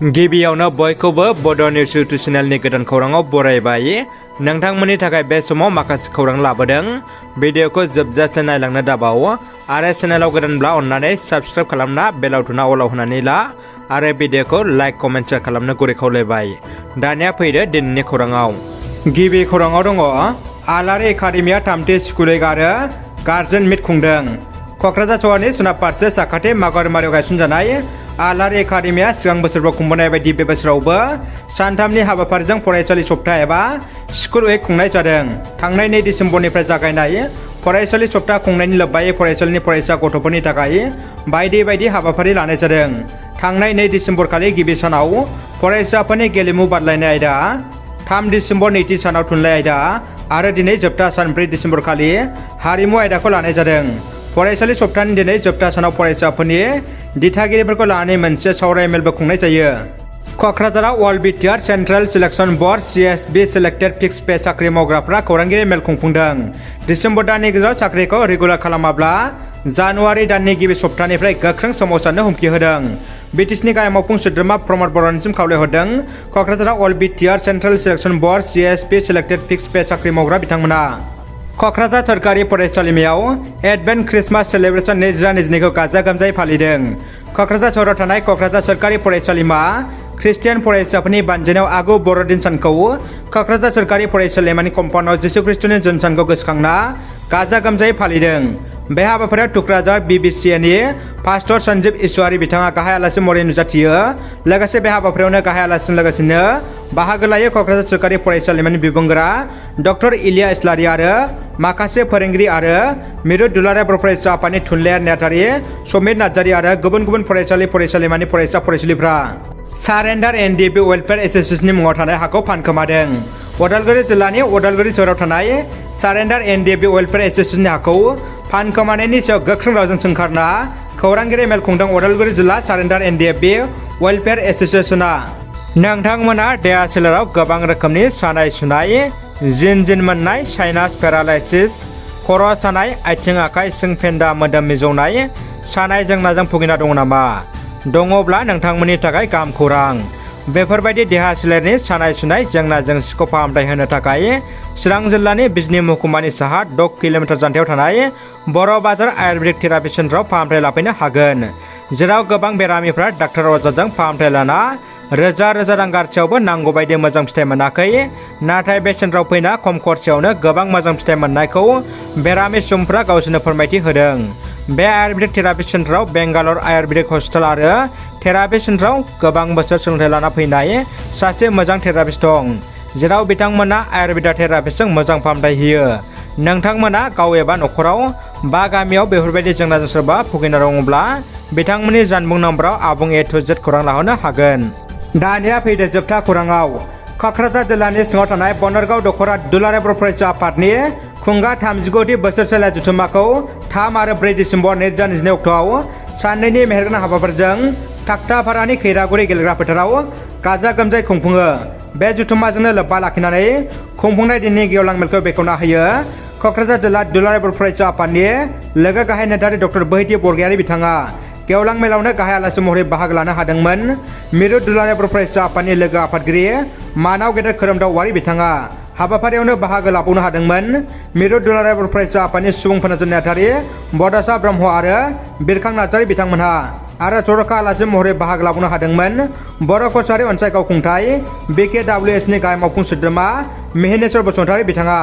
गिबियावनो बयखौबो बड' निउस इउटुब चेनेलनि गोदान खौराङाव बरायबाय। नोंथांमोननि थाखाय बे समाव माखासे खौरां लाबोदों। भिडिअखौ जोबजासे नायलांनो दाबाव आरो चेनेलाव गोदानब्ला अन्नानै साबस्क्राइब खालामना बेल आइकनआ अलाव होनानै ला आरो भिडिअखौ लाइक कमेन्ट शेयार खालामनो गुरै खावलायबाय। दानिया फैदो दिनैनि खौराङाव। गिबि खौराङाव दङ आलारि एकाडेमिया थामथि स्कुल उइक आरो गार्जेन मिट खुंदों। क'क्राझार सहरनि सोनाब फारसे साखाथि मागरमारियाव गायसनजानाय आलारि एकाडेमिया सिगां बोसोरफ्राव खुंबोनाय बायदि बे बोसोरावबो सानथामनि हाबाफारिजों फरायसालि सप्ता एबा स्कुल उइक खुंनाय जादों। थांनाय 2 डिसेम्बरनिफ्राय जागायनाय फरायसालि सप्ता खुंनायनि लोब्बायै फरायसालिनि फरायसा गथ'फोरनि थाखाय बायदि बायदि हाबाफारि लानाय जादों। थांनाय 2 डिसेम्बर खालि गिबि सानाव फरायसाफोरनि गेलेमु बादायलायनाय आयदा, 3 डिसेम्बर नैथि सानाव थुनलाइ आयदा आरो दिनै जोबथा सान 4 डिसेम्बर खालि हारिमु आयदाखौ लानाय जादों। फरायसालि सप्तानि दिनै जोबथा सानाव फरायसाफोरनि दिथागिरिफोरखौ लानानै मोनसे सावराय मेलबो खुंनाय जायो। क'क्राझाराव all BTR central selection board (CSB) selected fix pay साख्रि मावग्राफ्रा खौरांगिरि मेल खुंफुंदों। डिसेम्बर दाननि गेजेराव साख्रिखौ रेगुलार खालामाब्ला जानुवारि दाननि गिबि सप्तानिफ्राय गोख्रों सोमावसारनो हुमखि होदों। बिटिसिनि गाहाय मावफुं सोद्रोमा प्रमद बर'निसिम खावलायहरदों। क'क्राझाराव all BTR central selection board (CSB) selected fix pay साख्रि मावग्रा बिथांमोना क'क्राझार सोरखारि फरायसालिमायाव एडभेन्ट क्रिसमास सेलेब्रेशन 2022 खौ गाजा गोमजायै फालिदों। क'क्राझार सहराव थानाय क'क्राझार सोरखारि फरायसालिमा ख्रिस्टियान फरायसाफोरनि बानजायनायाव आगु बर'दिन सानखौ क'क्राझार सोरखारि फरायसालिमानि कम्पाउन्डआव जिसु खृष्टनि जोनोम सानखौ गोसोखांना गाजा गोमजायै फालिदों। बे हाबाफारियाव टुक्राझार BBCAनि पास्टर सन्जीब इसवारी बिथाङा गाहाय आलासि महरै नुजाथियो। लोगोसे बे हाबाफारियावनो गाहाय आलासिजों लोगोसेनो बाहागो लायो क'क्राझार सोरखारि फरायसालिमानि बिबुंगोरा डक्टर इलिया इस्लारि आरो माखासे फोरोंगिरि आरो मिरु दुलाराय बर' फरायसा आफादनि थुनलाइयारि नेहाथारि समित नार्जारि आरो गुबुन गुबुन फरायसालिमानि फरायसा फरायसुलिफ्रा सारेन्डार NDFB वेलफेयार एस'सिएशननि मुङाव थानाय हाखौ फानखोमादों। उदालगुरि जिल्लानि उदालगुरि सोहोराव थानाय सारेन्डार NDFB वेलफेयार एस'सिएशननि हाखौ फानखोमानायनि सायाव गोख्रों रावजों सोंखारना खौरांगिरि मेल खुंदों उदालगुरि जिल्ला सारेन्डार NDFB वेलफेयार एस'सिएशना। नोंथांमोना देहा सोलेराव गोबां रोखोमनि सानाय सुनाय, जिन मोननाय, साइनास पेरालाइसिस, खर' सानाय, आथिं आखाइ सिं फेन्दा मोदोम मिजौनाय सानाय जेंनाजों भुगिना दङ नामा? दङब्ला नोंथांमोननि थाखाय गाहाम खौरां। बेफोरबायदि देहा सोलेरनि सानाय सुनाय जेंना जेंसिखौ फाहामथाय होनो थाखाय चिरां जिल्लानि बिजनी महकुमानि साहा 6 किल'मिटार जानथायाव थानाय बर' बाजार आयुर्वेदिक थेरापि सेन्टाराव फाहामथाय लाफैनो हागोन, जेराव गोबां बेरामिफ्रा डाक्टार अजाजों फाहामथाय लाना रोजा रोजा रां गारसेयावबो नांगौ बायदि मोजां फिथाइ मोनाखै। नाथाय बे सेन्टाराव फैना खम खरसायावनो गोबां मोजां फिथाइ मोननायखौ बेरामि सुबुंफ्रा गावसोरनो फोरमायथि होदों। बे आयुर्वेदिक थेरापि सेन्टाराव बेंगालर आयुर्वेदिक हस्पिटाल आरो थेरापि सेन्टाराव गोबां बोसोर सोलोंथाइ लाना फैनाय सासे मोजां थेरापिस्ट दं, जेराव बिथांमोना आयुर्वेदा थेरापिस्टजों मोजां फाहामथाय होयो। नोंथांमोना गाव एबा न'खराव बा गामियाव बेफोरबायदि जेंनाजों सोरबा भुगिना दङब्ला बिथांमोननि जानबुं नम्बराव आबुं A to Z खौरां लाहरनो हागोन। दानिया फैदो जोबथा खौराङाव। क'क्राझार जिल्लानि सिङाव थानाय बनरगाव दख'रा दुलाराय बर' फरायसा आफादनि खुंगा 39थि बोसोरसालिया जथुम्माखौ 3 आरो 4 डिसेम्बर 2022 अक्ट'आव साननैनि मेहेरगोनां हाबाफारिजों थाख्तापारानि खैरागुरि गेलेग्रा फोथाराव गाजा गोमजायै खुंफुङो। बे जथुम्माजोंनो लोब्बा लाखिनानै खुंफुंनाय दिननि गेवलां मेलखौ बेखेवना होयो क'क्राझार जिल्ला दुलाराय बर' फरायसा आफादनि लोगो गाहाय नेहाथारि डक्टर बोहैथि बरगयारि बिथाङा। गेवलां मेलावनो गाहाय आलासि महरै बाहागो लानो हादोंमोन मिरु दुलाराय बर' फरायसा आफादनि लोगो आफादगिरि मानाव गेदेर खोरोमदाव औवारि बिथाङा। हाबाफारियावनो बाहागो लाबावनो हादोंमोन मिरु दुलाराय बर' फरायसा आफादनि सुबुं फोनांजाब नेहाथारि बड'सा ब्रह्म आरो बिरखां नार्जारि बिथांमोनहा। आरो जर'खा आलासि महरै बाहागो लाबावनो हादोंमोन बर' कसारि अनसाय गावखुंथाय BKWS नि गाहाय मावफुं सोद्रोमा मेहेनेश्वर बसुमतारी बिथाङा।